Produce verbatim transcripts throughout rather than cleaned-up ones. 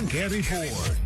Palengke Report.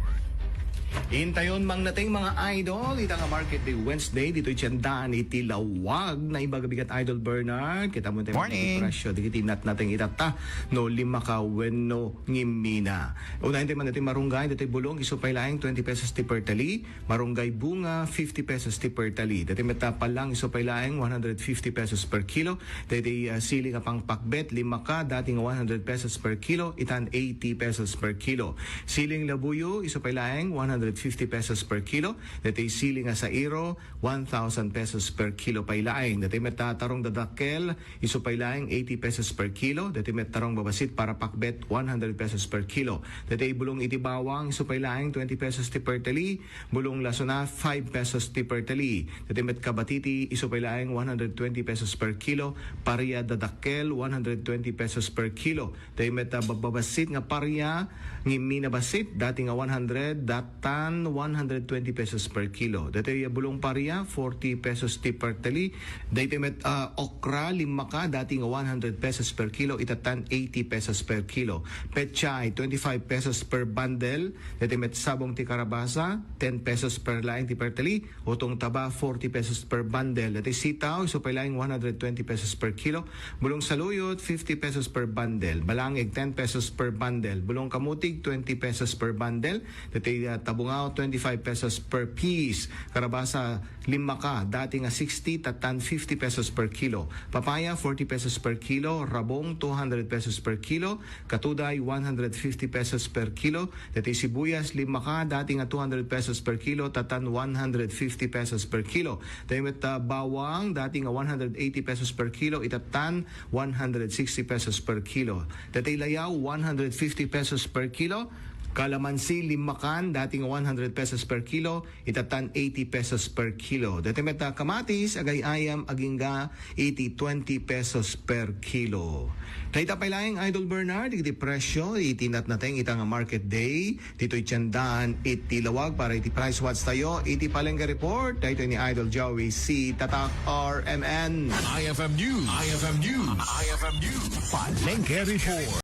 Intayon mangnating, mga idol, ita nga Market Day Wednesday, ditoy tiendaan iti Lawag. Naimbag a bigat, Idol Bernard. Kita mo tayo Morning. Presyo, di kiti natnating itata, no, lima ka wenno ngimmina. Unahin tayo man iti marunggay, ditoy bulong, isu pay laeng twenty pesos ti per tali, marunggay bunga, fifty pesos ti per tali. Ditoy met a pallang, isu pay laeng one hundred fifty pesos per kilo. Ditoy, ah, siling a pangpakbet, lima ka, dati nga one hundred pesos per kilo, itan eighty pesos per kilo. Siling labuyo, isu pay laeng one hundred fifty pesos per kilo. Ditoy siling a sairo, one thousand pesos per kilo pay laeng. Ditoy met a tarong dadakkel, isu pay laeng eighty pesos per kilo. Ditoy met tarong babasit para pakbet, one hundred pesos per kilo. Ditoy bulong iti bawang, isu pay laeng twenty pesos ti per tali. Bulong lasona, five pesos ti per tali. Ditoy met kabatiti, isu pay laeng one hundred twenty pesos per kilo. Paria dadakkel, one hundred twenty pesos per kilo. Ditoy met a babbasit nga paria, ngimmina basit, dati nga one hundred, dattan one hundred twenty pesos per kilo. Ditoy bulong paria, forty pesos ti per tali. Ditoy met, ah, okra, lima ka, dati nga one hundred pesos per kilo, itattan eighty pesos per kilo. Pechay, twenty-five pesos per bundle. Ditoy met sabong ti karabasa, ten pesos per laeng ti per tali. Utong taba, forty pesos per bundle. Ditoy sitaw, isu pay laeng one hundred twenty pesos per kilo. Bulong saluyot, fifty pesos per bundle. Balangig, ten pesos per bundle. Bulong kamutig, twenty pesos per bundle. Ditoy, ah, tabungaw, twenty-five pesos per piece. Karabasa, lima ka, dati nga sixty, tattan fifty pesos per kilo. Papaya, forty pesos per kilo. Rabong, two hundred pesos per kilo. Katuday, one hundred fifty pesos per kilo. Ditoy sibuyas, lima ka, dati nga two hundred pesos per kilo, tattan one hundred fifty pesos per kilo. Ditoy met, ah, bawang, dati nga one hundred eighty pesos per kilo, itattan one hundred sixty pesos per kilo. Ditoy layaw, one hundred fifty pesos per kilo. Kalamansi, lima kan, dati nga one hundred pesos per kilo, itattan eighty pesos per kilo. Ditoy met a kamatis, agay-ayam, agingga, iti twenty pesos per kilo. Dayta pay laeng, Idol Bernard, iti presyo, iti natnateng ita nga market day, ditoy tiendaan iti Lawag para iti price watch tayo, iti Palengke Report, daytoy ni Idol Joey C. Tatak R M N. I F M News. I F M News. I F M News. Palengke Report.